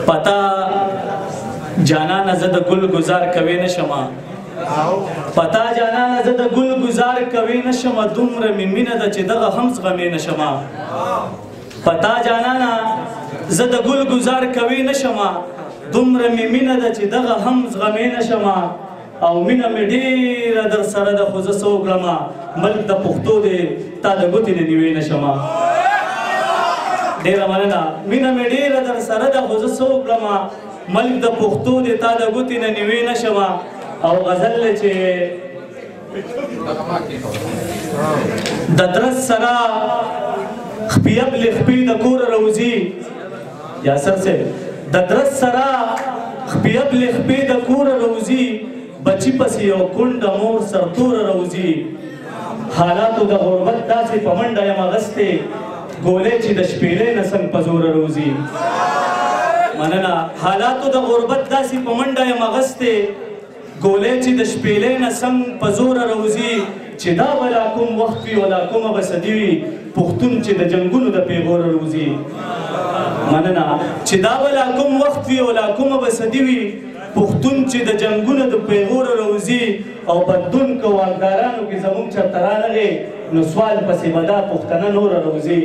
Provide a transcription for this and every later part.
پتا جانانه زه د ګل ګزار کوي نشمه، پتا جانانه زه د ګل ګزار کوي نشمه، دومره مې مینه ده چې دغه هم زغمې نشمه. پتا جانانه زه د ګل ګزار کوي نشمه، دومره مې مینه ده چې دغه هم زغمې نشمه. او مینه مې ډېره در سره ده خو زه څه وکړمه، ملک د پښتو دی تا د ګوتې نه نیوی نشمه. ډېره مننه. مینه مې ډېره در سره ده خو زه څه وکړمه، ملک د پښتو دی تا د ګوتې نه نیوی نشمه. او غزل دی چې د درس سره خپیب له خپې د کوره راوځي، یاسر صاحب د درس سره خپیب له خپې د کوره راوځي، بچی پسې یو کونډه مور سرتوره راوځي. حالاتو د غربت داسې په منډه یم اغوستې، ګولۍ چې د شپېلۍ نه څنګ په زوره راوځي. مننه. حالاتو د غربت داسې په منډه یم اغوستې، ګولۍ چې د شپېلۍ نه څنګ په زوره راوځي. چې دا به لا کوم وخت وي او لا کومه به صدي وي، پښتون چې د جنګونو د پیغوره راوځي. مننه. چې دا به لا کوم وخت وي او لا کومه به صدي وي، پښتون چې د جنګونو د پیغوره راوځي. او بدلون که واکدارانو کې زموږ چېرته رانغی، نو سوال پسې به دا پښتنه نوره راوځي.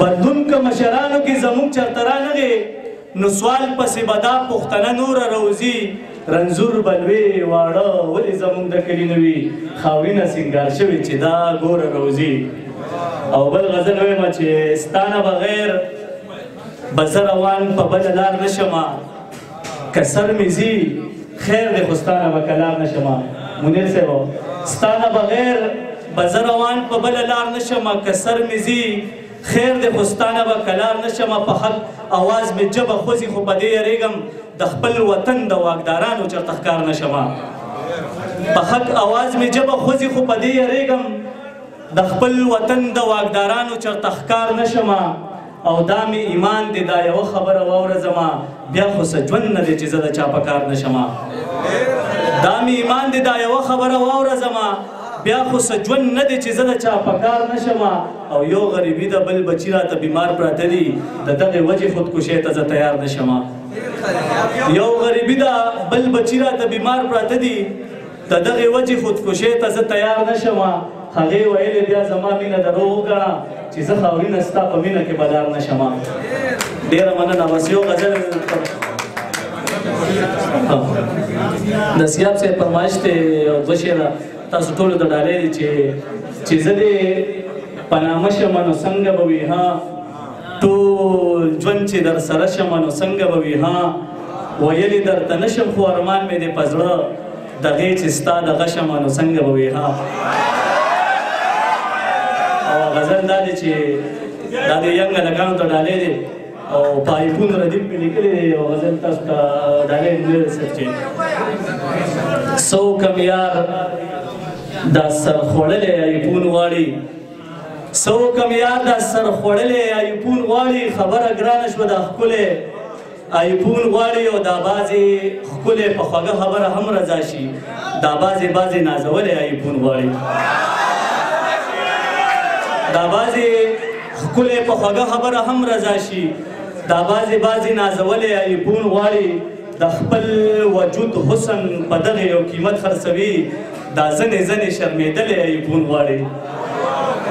بدلون که مشرانو کې زموږ چېرته رانغی، نو سوال پسې به دا پښتنه نوره راوځي. رنځور بلوې واړه ولې زموږ د کلي نه وي، خاورینه سینګار شوې چې دا ګوره راوځي. او بل غزل وایم چې ستا نه بغیر به زه روان په بله لار نه شمه، که سر مې ځي خیر دی خو ستا نه به کلار نه شمه. منیر صاحب ستا نه بغیر به زه روان په بله لار نه شمه، که سر مې ځي خیر دی خو ستا نه به کلار نه شمه. په حق اواز مې ژبه خوځي خو په دې یریږم، د خپل وطن د واکدارانو چېرته ښکار نه شمه. په حق اواز مې ژبه خوځي خو په دې یریږم، د خپل وطن د واکدارانو چېرته ښکار نه شمه. او دا مې ایمان دی دا یوه خبره واوره زما، بیا خو څه ژوند نه دی چې زه د چا په کار نه شمه. دا مې ایمان دی دا یوه خبره واوره زما، بیا خو څه ژوند نه دی چې زه د چا په کار نه شمه. او یو غریبي ده بل بچي راته بیمار پراته دي، د دغې وجې خودکشۍ ته زه تیار نه شمه. یو غریبي ده بل بچي راته بیمار پراته دي، د دغې وجې خودکشۍ ته زه تیار نه شمه. هغې ویلې بیا زما مینه دروغ وګڼه، چې زه خاورینه ستا په مینه کې بدار نه شمه. ډېره مننه. بس یو غزل د سیاب صاحب فرمایش دی او دوه شعره تاسو ټولو ته ډالۍ دي چې زه دې په نامه شمه نو څنګه به وي، ها ټول ژوند چې در سره شمه نو څنګه به وي، ها ویلې درته نه شم خو ارمان مې دی په زړه، دغې چې ستا دغه شمه نو څنګه به وي. ها او غزل دا دی چې دا د ینګ هلکانو ته ډالۍ دی او په آیفون ردیف مې لیکلی دی. او غزل تاسو ته ډالۍ دی صاحب چې څو کم یار دا سرخوړلی آیفون غواړي، څو کم یار دا سرخوړلی آیفون غواړي، خبره ګرانه شوه دا ښکلی آیفون غواړي. او دا بعضې ښکلی په خوږه خبره هم رضا شي، دا بعضې بعضې نازولی آیفون غواړي. دا بعضې ښکلی په خوږه خبره هم رضا شي، دا بعضې بعضې نازولی آیفون غواړي. د خپل وجود حسن په دغې یو قیمت خرڅوي، دا ځنې ځنې شرمېدلی آیفون غواړي.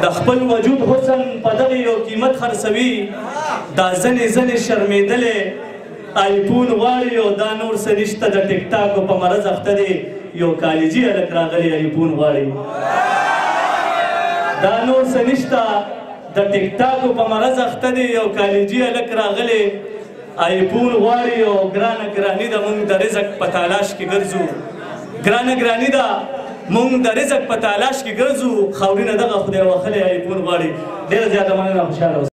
د خپل وجود حسن په دغې یو قیمت خرڅوي، دا ځنې ځنې شرمېدلی آیفون غواړي. او دا نور څه نشته د ټیک ټاکو په مرض اخته دی، یو کالجي هلک راغلی آیفون غواړي. دا نور څه نشته د ټیک ټاکو په مرض اخته دی، یو کالجي هلک راغلی آیفون غواړي. او ګرانه ګراني ده موږ د رزق په تالاش کې ګرځو، ګرانه ګراني ده موږ د رزق په تالاش کې ګرځو، خاورینه دغه خدای وښلی آیفون غواړي. ډېره زیاته مننه، خوشحاله اوسئ.